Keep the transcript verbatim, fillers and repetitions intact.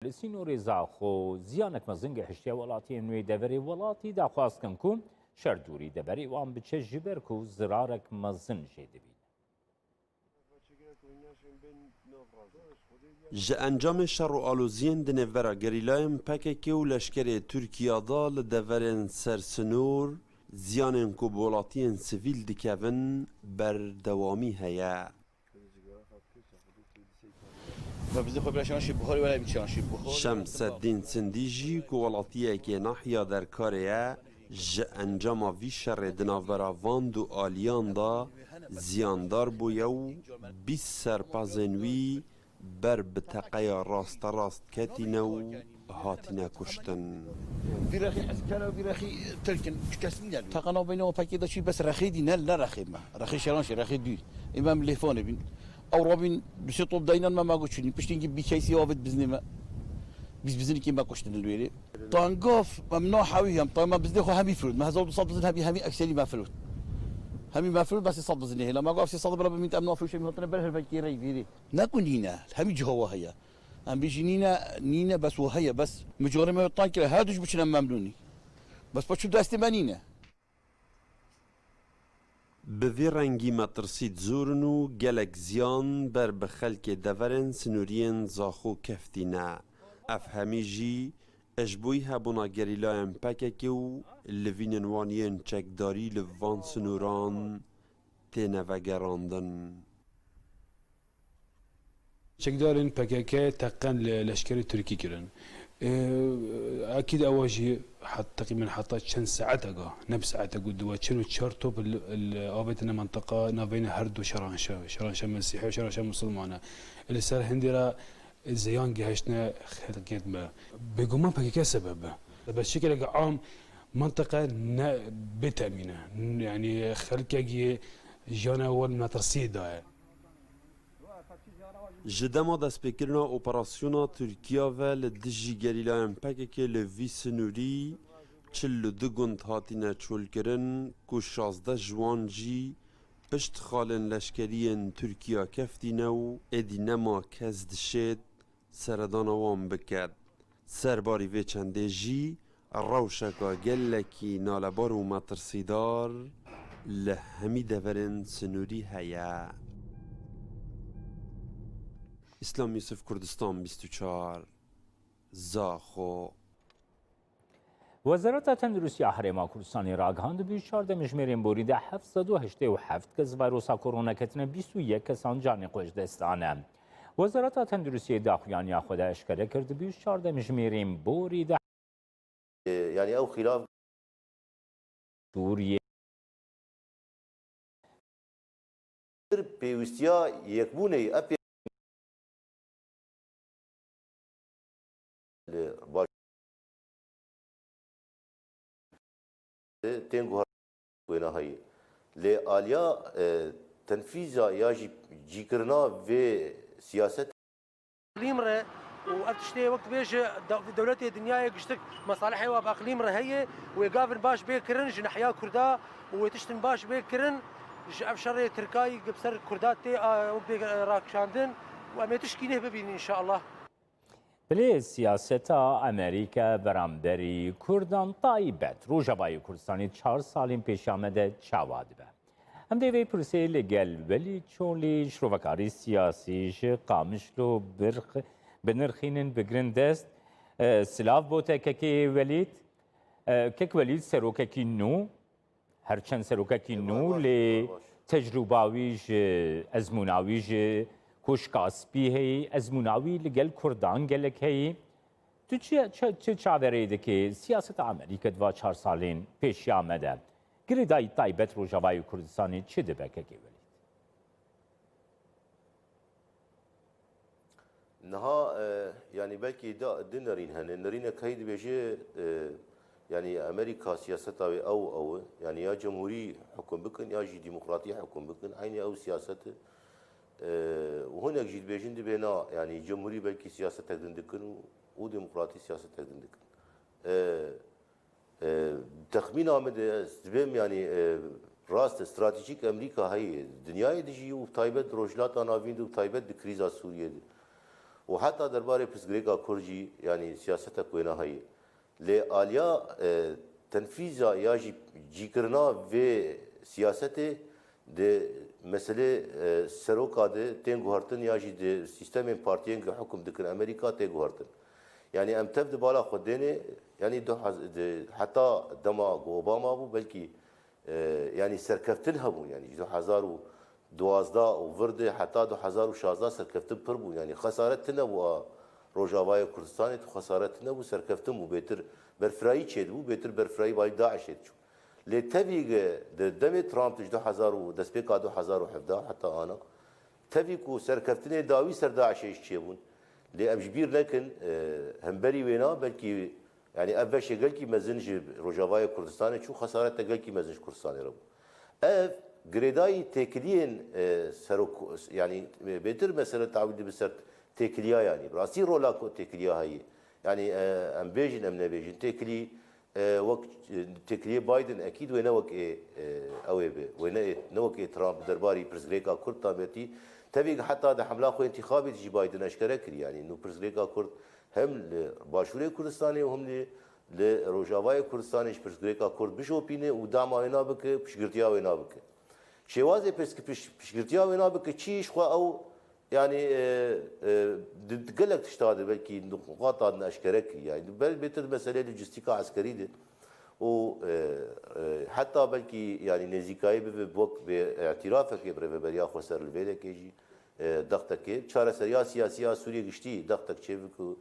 Li sînorê Zaxo ziyanek mezin gihiştiye welatiyên wê deverê welatî daxwaz kin ku şer dûrî deverê wan biçe ji ber ku zirarek mezin jê dibîne. Ji encamê şer û aloziyên di nêvbera gerîlayên P K K û leşkerê Tirkiya de li deverên sersinor ziyanên ku bi welatiyên sivîl dikevin berdewamî heye. Şemseddîn Sindî jî ku welatiyekê nahiya Derkarê ye, ji encama vî şerê di navbera van du aliyan de ziyandar bûye û bîst serpazên wî ber bi teqeya rasterast ketîne û hatine kuştin. Vî rexî hezkar e, vî rexî tirk in. Çi kes nîne. Teqena beyne o pekê de çî bes rexê dî ne, ne rexê me. Rexê şeran şê, rexê dû. Ê me em lêfanê bîn. Ew rabîn du sê top daynan me, me got çûnî. Piştî hingî bî keysî avêt biznê me. Bîst bizinikî me kuştin li wêrê. Tangaf em na hewî hem, tayê me biznê xwe hemî firot. Me hezar du sed bizin hemî, hemî ekserî me firot. Hemî me firot, bes sê sed bizinê hêla. Me got ev sê sed bila bimît, em na firot, em hatine ber her vekê rey vêrê. Ne ku nîne, hemî ciha wa heye. Em bêjî nîne, nîne, bes wa heye, bes micarê me tang kire, her du jî biçine memnûnî. Bes pa çû destê me nîne. Bi vî rengî metirsî dizûr in û gelek ziyan ber bi xelkê deverên sinûriyên Zaxo keftîne. Ev hemî jî ji bo hebûna gerîlayên P K K û livînên wan yên çekdarî li van sinûran têne vegerandin. Çekdarên P K K teqen li leşkerê Tirkî kirin. Ê, ekîd ewa jî het-, teqrîben heta çend saeteka, ne bi saetek û diwa, çil û çar top li, li avêtine mentiqa navbeyne her du şeranşa, şeranşa Mesîhî û şeranşa Misilmane. Li ser hindê re zeyan gihiştine xelkêt me. Bêguman P K K sebeb e. Bi şekileke am mentiqa ne bê temîn e. Yanî xelkek yê jiyana wan metirsiyê daye. Ji dema destpêkirina operasyona Tirkiya ve li dijî gerîlayên P K K li vî sinûrî çil û du gund hatine çolkirin ku şazdeh ji wan jî pişt xalên leşkerî yên Tirkiya keftîne û êdî nema kes dişêt seredana wan biket. Serbarî vê çendê jî rewşeka gelekî nalebar û metirsîdar li hemî deverên sinûrî heye. Îslam Yusuf, Kurdistan bîst û çar, Zaxo. Wezareta Tenduristiya Herêma Kurdistanê ragihand, bi çardeh mijmêrên borî de heft sed û heştê û heft kes vayrosa korona ketine, bîst û yek kesan canê xwe ji dest dane. Wezareta Tenduristiyê daxuyaniya xwe de eşkere kir, di bîst û çardeh mijmêrên borî de Yanî ew xîlaf Sûriyê. Pir pêwîstiya yekbûnê ye. Epê li baş tên guhar wêna heye. Lê aliya e, tenfîza ya jî cîkirina vê siyaset Îqlîm re û ev tiştê wek dibêje de-, dewletê dinyayê giştik mesalihê wa bi îqlîm re heye û ê gavin baş bê kirin ji nehiya Kurda û wê tiştin baş bê kirin ji ev şerê Tirkayî bi ser Kurda tê, a, wek bê rakişandin û em ê tişkî nêh bibînin înşallah. Bilê siyaseta Amerîka beramberî Kurdan taybet Rojavayê Kurdistanê çar salên pêşiya me de çawa dibe? Em dê vê pirsê li gel Welî Çolî, şrovekarî siyasî ji Qamişlo birx-, binirxînin, bigrin dest. E, silav bo te kekê Welîd. E, kek Welîd serokekî nû, her çend serokekî nû, lê tecrûba wî ji ezmûna wî ji Koşka Spî heyî, ezmûna wî li gel Kurdan gelek heyî. Tu çi, çi, çi çaverê dikî? Siyaseta Amerîka di va çar salên pêşiya me de girêdayî taybet Rojavayê Kurdistanê çi dibe kekê Welîd? Niha e, yanî belkî da, di nerîn hene. Nerînek heyî dibêje e, yanî Amerîka siyaseta wê ew ew e. Yanî ya cemhûrî hukm bikin ya jî demokratî hukm bikin. Eynî ew siyaset e. E, û hinek jî dibêjin dibê na, yanî cemhûrî belkî siyasetek din dikin û, û demokratî siyasetek din dikin. E, e, texmîna min de ez dibêm, yanî e, rast e, stratejîk Amerîka heye dinyayê de jî û taybet Rojhilata Navîn de û taybet di krîza Sûriyê de. û heta derbarê pirsgirêka Kurd jî, yanî siyasetek wêna heye. Lê aliya, e, tenfîza ya jî cîkirina vê siyasetê di meselê, e, seroka de tên guhertin ya jî di sîstemên partiyên ku hukum dikin Amerîka tê guhertin. Yanî em tev di bala xwe dênê, yanî du hez-, di, heta dema ku Obama bû, belkî, e, yanî serkeftin hebûn, yanî ji du hezar û duwazdeh û vir de heta du hezar û şazdeh serkeftin pir bû, yanî xesaret tune bû a Rojavayê Kurdistanê, tu xesaret tune bû, serkeftin bû, bêtir berfirayî çêdibû, bêtir berfirayî bayî DAIŞê diçû. Lê tevî ge di demê Trump de ji du hezar û destpêka du hezar û hevdeh heta ana, tevî ku serkeftinê dawî ser DAIŞê jî çêbûn. Lê em ji bîr nekin, e, hemberî wêna belkî, yanî ev beşê gelkî mezin ji Rojavayê Kurdistanê çû, xesaret te gelkî mezin ji Kurdistanê re bû. Ev girêdayî têkiliyên, e, serok, yanî bêtir mesele tawî dibe ser têkiliya yanî. Bi rastî rola ku têkiliya heye. Yanî, e, em bêjin, em nebêjin. Têkilî, e, wek, e, têkiliyê Biden ekîd wê ne wek ê, e, ew ê be. Wê ne, ne wek ê Trump derbarî pirsgirêka Kurd tametî. Tevî heta di hemla xwe întîxabî de jî Biden eşkere kirî. Yanî nû pirsgirêka Kurd hem li Başûrê Kurdistanê û hem li, li Rojavayê Kurdistanê ji pirsgirêka Kurd bişopîne û dema wê nabike, piştgirtiya wê nabike. Şêwazê pirs-, piş-, piştgirtiya wê nabike çi ji xwe ew, yanî, e, e, di, di gelek tişta de belkî nuqata din eşkere kirî. Yanî bel-, bêtir meselê lojîstîka eskerî de û, e, e, heta belkî, yanî nêzîkayî bibe wek bê îtirafekê bi rêveberiya xweser li vê dekê jî, e, dextekê. Çareseriya siyasî ya Sûriyê giştî dextek çêbik û